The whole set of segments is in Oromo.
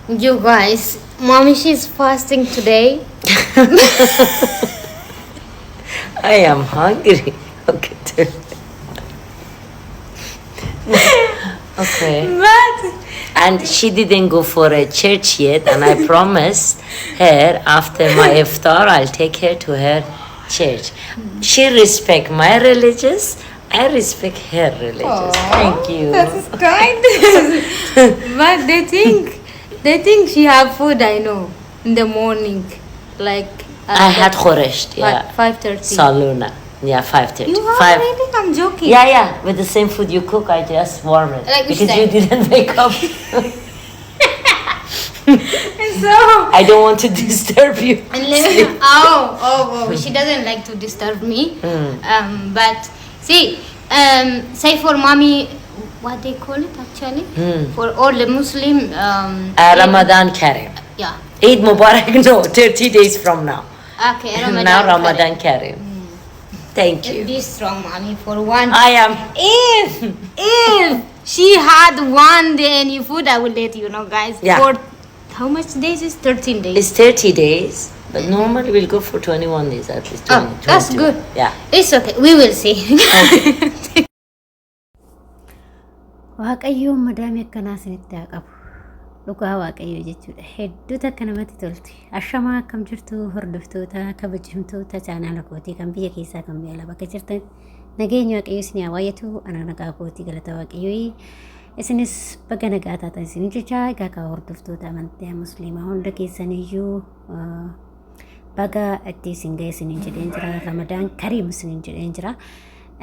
You guys, mommy, she's fasting today. I am hungry. Okay. Okay. But And she didn't go for a church yet, and I promised her after my iftar I'll take her to her church. She respect my religious, I respect her religious. Thank you. That is kind. But they think she have food. I know in the morning, like I had khoresht, yeah. 5:30. Saluna. Yeah, 5:30. You have Five. already? I'm joking. Yeah. With the same food you cook, I just warm it. Like which because you time? didn't wake up. So I don't want to disturb you. and let oh, she doesn't like to disturb me. But see, say for mommy, what they call it actually for all the Muslim. Ramadan Kareem. Yeah. Eid Mubarak, no, 30 days from now. Okay. Ramadan. Now Kareem. Ramadan Kareem. Thank you. Be strong, mommy, for one. I am. If she had one day any food, I will let you know, guys. Yeah. For how much days is 13 days? It's 30 days, but normally we'll go for 21 days at least. 20, Oh, that's 22. good. Yeah. It's okay. We will see. Waaqayyoon madaamii akkanaa isinitti haa qabu. Dhugaa Waaqayyoo jechuudha. Hedduu takka namatti tolti. Ashamaa, akkam jirtu hordoftoota kabajamtoota chaanaala kootii kan biyya keessaa kan biyya alaa bakka jirtan? Nageenya Waaqayyoo isin haa baay'atu. Ana nagaa kootii, galata Waaqayyoo. Isinis baga nagaa taatan isin jecha. Egaa kaa hordoftoota amantaa musliimaa hunda keessaniyyuu baga itti isin ga'e isiniin jedheen jira. Ramadaan Kariim isiniin jedheen jira.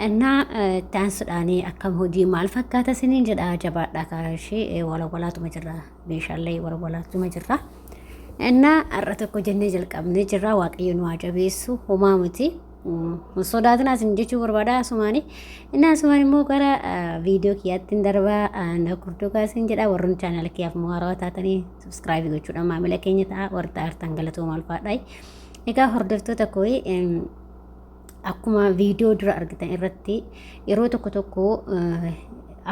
Innaa itti aansuudhaan akkam hojii maal fakkaata isiniin jedha. Jabaadhaa karaa ishee walawalaatuma jirra, meeshaalee walawalaatuma jirra. Innaa har'a tokko jennee jalqabnee jirra. Waaqayyo nu haa jabeessu, homaa miti. Hin sodaatinaa isin jechuu barbaada asumaani. Innaa asumaan immoo gara viidiyoo kiyyaatti darbaa, na hordofaa isin jedha. Warroonni chaanaala kiyyaaf immoo haarawaa taatanii subscribe gochuudhaan maamila keenya ta'a. Warra ta'artan galatooma, alfaadhaa. Egaa hordoftoota koo, akkuma viidiyoo dura argitan irratti yeroo tokko tokko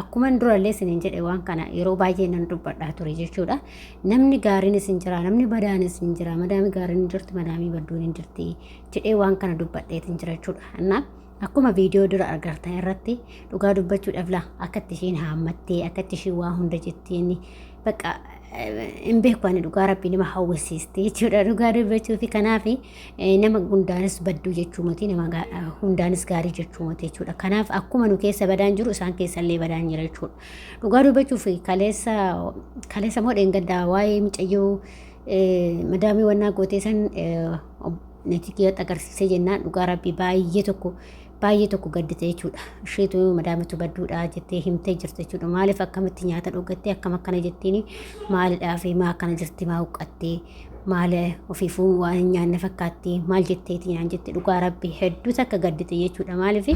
akkuma durallee isiniin jedhe waan kana yeroo baay'ee nan dubbadhaa ture jechuudha. Namni gaariinis hin jira, namni badaanis hin jira, madaamii gaariin hin jirti, madaamii badduun hin jirti jedhee waan kana dubbadheetin jira jechuudha. Innaa akkuma viidiyoo dura argartan irratti dhugaa dubbachuudhaaf laa akkatti isheen haammattee, akkatti isheen waa hunda jetteen, bakka hin beeku ani, dhugaa rabbii nama hawwisiiste jechuudha dhugaa dubbachuu fi. Kanaaf nama hundaanis badduu jechuu miti, nama hundaanis gaarii jechuu miti jechuudha. Kanaaf akkuma nu keessa badaan jiru isaan keessa illee badaan jira jechuudha. Dhugaa dubbachuuf kaleessa, kaleessa moo dheengaddaa, waa'ee mucayyoo madaamii wannaa gootee san netii kiyyatti agarsiisee jennaan dhugaa rabbii baay'ee tokko baay'ee tokko gaddite jechuudha. Isheetu madaamitu badduudha jettee himtee jirti jechuudha. Maaliif akkamitti nyaata dhugattee akkam akkana jettiin, maalidhaa fi maa akkana jirti, maa huqqattee, maal ofiifuu waan hin nyaanne fakkaatti, maal jetteeti naan jette. Dhugaa rabbii hedduu takka gaddite jechuudha. Maaliif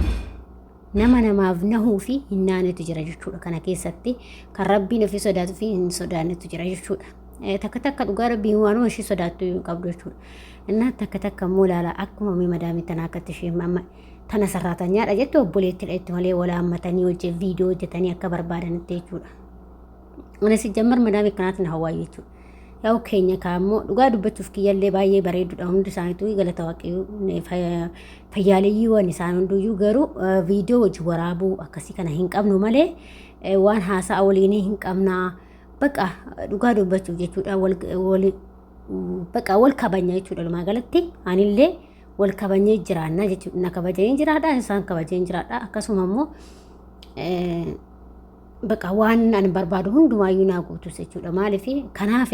nama namaaf nahuu fi hin naanetu jira jechuudha. Kana keessatti kan rabbiin ofii sodaatuu fi hin sodaannetu jira jechuudha. Takka takka dhugaa rabbiin waanuma ishee sodaattu hin qabdu jechuudha. Innaa takka takka immoo ilaala, akkuma mii madaamii tanaa akkatti ishee amma tana sarraatanyaadha jettu, obboleettidha itti malee wal haammatanii hojii viidiyoo hojjetanii akka barbaadanitti jechuudha. Anis jammar madaamii kanaatiin hawaayu jechuudha. Yaa'u keenya kaammoo dhugaa dubbachuuf kiyyallee baay'ee bareedudha, hundi isaaniitu galata Waaqayyoo fayyaaleeyyiiwwan isaan hunduyyuu. Garuu viidiyoo hojii waraabuu akkasii kana hin qabnu malee waan haasa'a waliinii hin qabnaa. Baqa dhugaa dubbachuuf jechuudha, wal baqa wal kabanya jechuudha. Walumaa galatti anillee wal kabanyee jiraanna jechuudha. Na kabajanii jiraadha, isaan kabajanii jiraadha. Akkasuma immoo baqa waan ani barbaadu hundumaayyuu naa guutus jechuudha. Maaliif kanaaf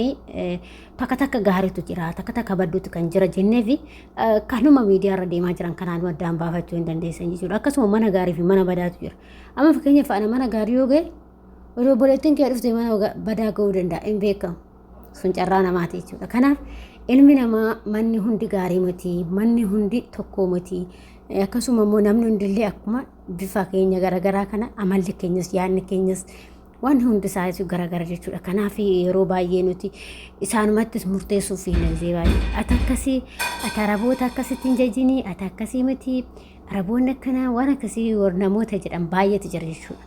takka takka gaariitu jira, takka takka badduutu kan jira jenneefi kanuma miidiyaa irra deemaa jiran kanaan addaan baafachuu hin dandeessan jechuudha. Akkasuma mana gaarii fi mana badaatu jira. Amma fakkeenyaaf ana mana gaarii yoo ga'e, odoo obboleettiin kee dhufte mana badaa ga'uu danda'a, hin beekamu. Sun carraa namaati jechuudha. Kanaaf ilmi namaa manni hundi gaarii miti, manni hundi tokko miti. Akkasuma immoo namni hundillee akkuma bifa keenya garaagaraa kana amalli keenyas, yaadni keenyas, waan hundi isaa garaagara jechuudha. Kanaaf yeroo baay'ee nuti isaanumattis murteessuuf hin dandeenye baay'ee. Ati akkasii, ati araboota akkasitti hin jajinii, ati akkasii miti, araboonni akkanaa waan akkasii namoota jedhan baay'eetu jira jechuudha.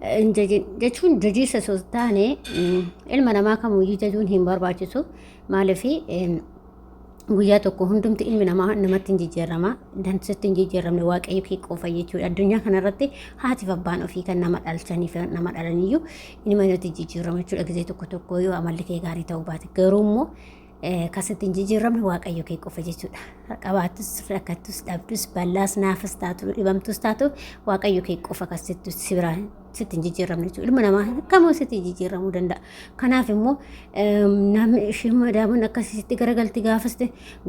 Hin jajin jechuun jajiisa osoo hin taane ilma namaa kamuyyuu jajuun hin barbaachisu. Maaliif guyyaa tokko hundumti ilmi namaa namatti hin jijjiirama. Dansitti hin jijjiiramne Waaqayyo kee qofa jechuudha. Addunyaa kanarratti haatiif abbaan ofii kan nama dhalchanii fi nama dhalaniyyuu ilma namatti jijjiirama jechuudha. Gizee tokko tokko yoo amalli kee gaarii ta'uu baate garuu immoo kasitti hin jijjiiramne Waaqayyo kee qofa jechuudha. Qabaattus rakkattus dhabdus ballaas naafas taatu dhibamtus taatu Waaqayyo kee qofa kasitti si biraa sitti hin jijjiiramne jechuudha. Ilma namaa kamuu sitti jijjiiramuu danda'a. Kanaaf immoo namni isheen madaamuun akkasii sitti garagalti gaafas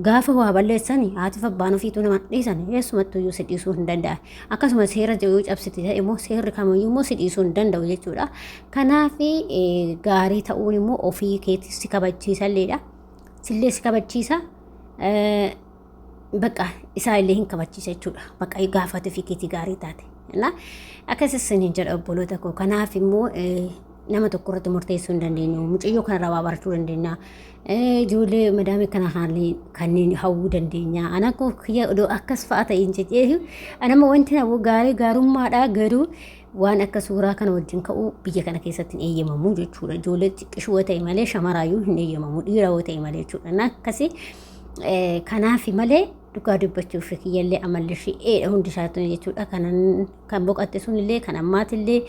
gaafa waa balleessan haatiif abbaan ofiituu nama dhiisan eessumattuu iyyuu si dhiisuu hin danda'an. Akkasuma seera yoo cabsite ta'e immoo seerri kamiyyuu immoo si dhiisuu hin danda'u jechuudha. Kanaaf gaarii ta'uun immoo ofii keetii si kabachiisalleedha. Sillee si kabachiisa. Bakka isaa illee hin kabachiisa jechuudha. Bakka gaafate ofii keetii gaarii taate. Akkas isiniin jedha obboloota koo. Kanaaf immoo nama tokko irratti murteessuu hin dandeenyu. Mucayyoo kanarraa waa barachuu dandeenya. Ijoollee madaamii kana haalli kanneen hawwuu dandeenya. Ana koo kiyya odoo akkas fa'a ta'e hin jedhee anama wanti hawwu gaarii gaarummaadha garuu waan akka suuraa kana wajjin ka'uu biyya kana keessatti hin eeyyamamu jechuudha. Ijoollee xiqqishuu yoo ta'e malee shamaraayyuu hin eeyyamamu dhiira yoo ta'e malee jechuudha. Na akkasi kanaaf malee dhugaa dubbachuuf kiyyallee amalli ishii eedha hundi isaatu jechuudha. Kanan kan boqatte sunillee kan ammaatillee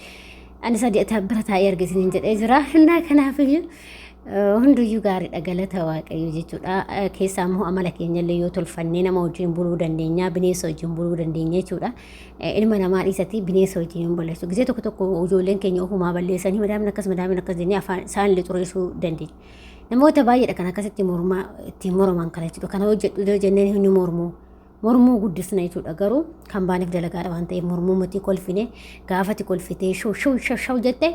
ani sadi bira taa'ee argisiniin jedhee jira. Innaa kanaaf iyyuu hunduyyuu gaariidha galata Waaqayyo jechuudha. Keessaa immoo amala keenyallee yoo tolfannee nama wajjin buluu dandeenya, bineensa wajjin buluu dandeenya jechuudha. Ilma namaa dhiisatti bineensa wajjin hin balleessu. Gisee tokko tokko ijoolleen keenya ofumaa balleessanii madaamin akkas madaamin akkas jennee afaan isaanillee xureessuu dandeenya. Namoota baay'eedha kan akkasitti mormaa ittiin moroman kana jechuudha. Kana hojjedhu yoo jenneen ni mormu. Mormuu guddisna jechuudha. Garuu kan baaneef dalagaadha waan ta'eef mormuu miti kolfine gaafati kolfitee shuu shuu shuu shuu jette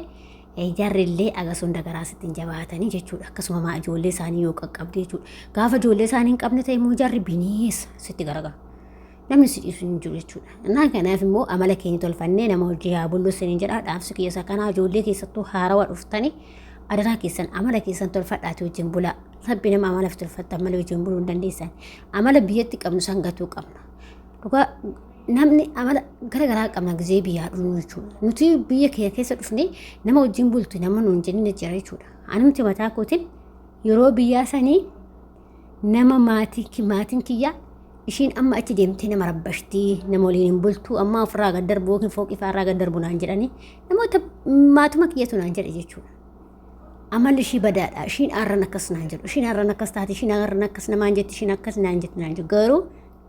jarri illee agas hunda garaa sitti hin jabaatanii jechuudha. Akkasuma maa ijoollee isaanii yoo qaqqabde jechuudha. Gaafa ijoollee isaanii hin qabne ta'e immoo jarri bineensa sitti garagalu. Namni si dhiisu hin jiru jechuudha. Innaa kanaaf immoo amala keenya tolfannee nama hojii haa bullu isiniin jedha. Dhaamsi kiyya isa kanaa ijoollee keessattuu haarawa dhuftanii adaraa keessan amala keessan tolfadhaati wajjin bulaa. Rabbi nama amalaaf tolfattan malee wajjin buluu hin dandeessan. Amala biyyatti qabnu san gatuu qabna. Dhugaa namni amala gara garaa qabna gizee biyyaa dhufnu jechuudha. Nuti biyya keenya keessa dhufnee nama wajjin bultu nama nuun jennee jira jechuudha. Anumti mataa kootiin yeroo biyyaa sanii nama maatii maatiin kiyya ishiin amma achi deemtee nama rabbashtii nama waliin hin bultuu amma ofirraa gad darbu yookiin fooqii fa'aarraa gad darbu naan jedhanii namoota maatuma kiyyatu naan jedhe jechuudha. Amalli ishii badaadha. Ishiin aarran akkas naan jedhu. Ishiin aarran akkas taate. Ishiin aarran akkas namaan jetti. Ishiin akkas naan jetti naan jedhu. Garuu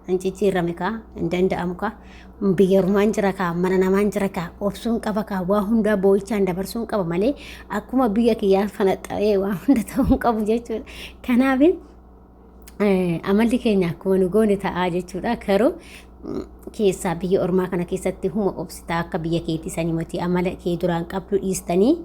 hin jijjiirame kaa hin danda'amu kaa biyya ormaan jira kaa mana namaan jira kaa obsuun qaba kaa waa hundaa boo'ichaan dabarsuun qaba malee akkuma biyya kiyyaa fanaxxaree waa hunda ta'uu hin qabu jechuudha. Kanaaf amalli keenya akkuma nu goone ta'aa jechuudha. Garuu keessaa biyya ormaa kana keessatti huma obsitaa akka biyya keetii sanii miti amala kee duraan qabdu dhiistanii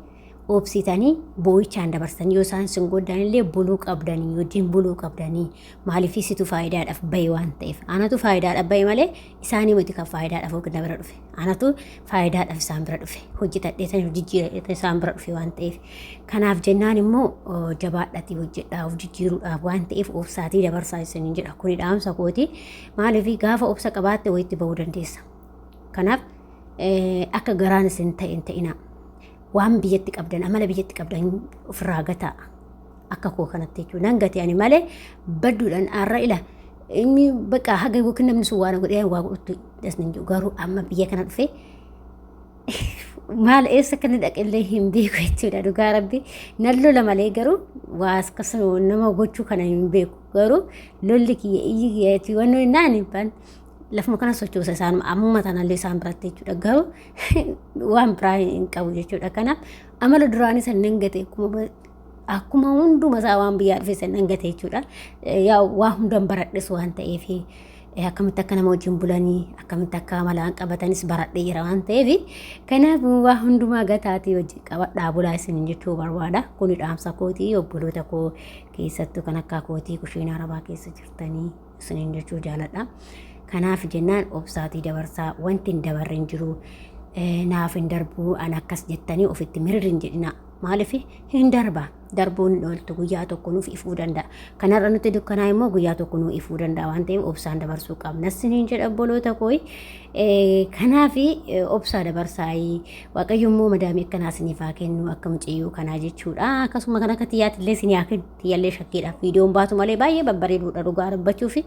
obsitanii boo'ichaan dabarsanii yoo isaan sin goddaan illee buluu qabdanii wajjin buluu qabdanii maaliif situ faayidaadhaaf bahe waan ta'eef anatu faayidaadhaaf bahe malee isaanii miti kan faayidaadhaaf hogna bira dhufe anatu faayidaadhaaf isaan bira dhufe hojjetadhee san jijjiiradhee isaan bira dhufe waan ta'eef kanaaf jennaan immoo jabaadhatii hojjedhaa of jijjiiruudhaaf waan ta'eef obsaatii dabarsaa isiniin jedha kuni dhaamsa kooti maaliif gaafa obsa qabaatte wayitti bahuu dandeessa kanaaf akka garaan isin ta'e hin ta'inaa waan biyyatti qabdan amala biyyatti qabdan ofirraa gataa akka koo kanatti jechuudha nan gate ani malee badduudhaan arra ila inni bakka haga yookiin namni sun waan godhee waa godhutti dasni hin jiru garuu amma biyya kana dhufee maal eessa akka inni dhaqellee hin beeku jechuudha dhugaa rabbi nan lola malee garuu waa akkasuma nama gochuu kana hin beeku garuu lolli kiyya iyyi kiyya jechuudha waan naan hin ban lafuma kana sochoosa isaan ammuma tanallee isaan biratti jechuudha garuu waan biraa hin qabu jechuudha kanaaf amala duraanii san nan gate akkuma hunduma isaa waan biyyaa dhufe san nan gate jechuudha yaa waa hundan baradhes waan ta'eef akkamitti akka nama wajjin bulanii akkamitti akka amalaan qabatanis baradhee jira waan ta'eef kanaaf waa hundumaa gataatii wajjin qabadhaa bulaa isin jechuu barbaada kuni dhaamsa kootii obboloota koo keessattuu kan akka kootii kushiina arabaa keessa jirtanii isiniin jechuu jaaladha. Kanaaf jennaan obsaatii dabarsaa wanti hin dabarre hin jiru naaf hin darbu an akkas jettanii ofitti mirirri hin jedhina. Maaliif hin darba. Darbuun hin ooltu, guyyaa tokko nuuf ifuu danda'a. Kanarra nutti dukkanaa immoo guyyaa tokko nuu ifuu danda'a waan ta'eef obsaan dabarsuu qabna. Siniin jedha obboloota kooyi. Kanaaf obsaa dabarsaayii. Waaqayyo immoo madaamii akkanaa isiniif haa kennu akka mucayyoo kanaa jechuudha. Akkasuma kan akka tiyyaatillee isinii haa kennu. Tiyyallee shakkiidhaaf viidiyoon baatu malee baay'ee babbareeduudha dhugaa dubbachuu fi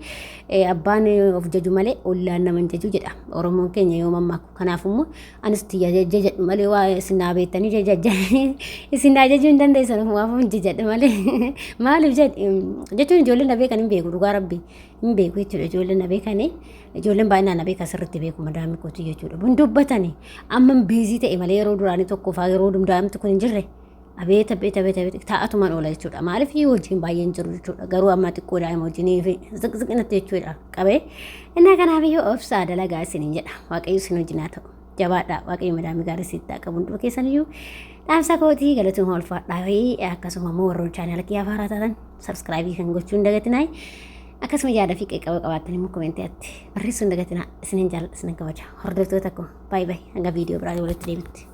abbaan of jaju malee ollaan nama hin jaju jedha. Oromoon keenya yoo mammaaku. Kanaaf immoo anis tiyya jajjadhu malee waa isin naa beektanii jajjajjanii isin naa jajuu hin dandeessan, ofumaaf hin jajjadhu malee. Maaliif jedhi jechuun ijoolleen na beekan hin beeku, dhugaa rabbi hin beeku jechuudha. Ijoolleen na beekanii, ijoolleen baay'inaan na beekan, sirriitti beeku madaamii kootii jechuudha. Hin dubbatani amma busy ta'e malee yeroo duraanii tokko faa yeroo daa'imti kun hin jirre, abeet abeet abeet abeet, taa'atumaan oola jechuudha. Maaliif hojiin baay'een jiru jechuudha. Garuu amma xiqqoo daa'ima wajjinii fi ziqziqinatti jechuudha qabee. Innaa kanaaf iyyuu obsaa dalagaa isiniin jedha. Waaqayyo isin wajjin haa ta'u. Jabaadhaa, Waaqayyo madaamii gaarii sitti haa qabu. Hunduma keessan iyyuu dhaamsa kootii galatuun ulfaadhaa fi akkasuma immoo warroon chaanala kiyyaa haaraa taatan subscribe kan gochuu hin dagatinaa. Akkasuma yaada fi qeeqaba qabaattan immoo commentiitti barreessuu hin dagatinaa. Isinin jaalladha, isinin kabaja. Hordoftoota koo, baay'ee baay'ee hanga viidiyoo biraa walitti deebitti.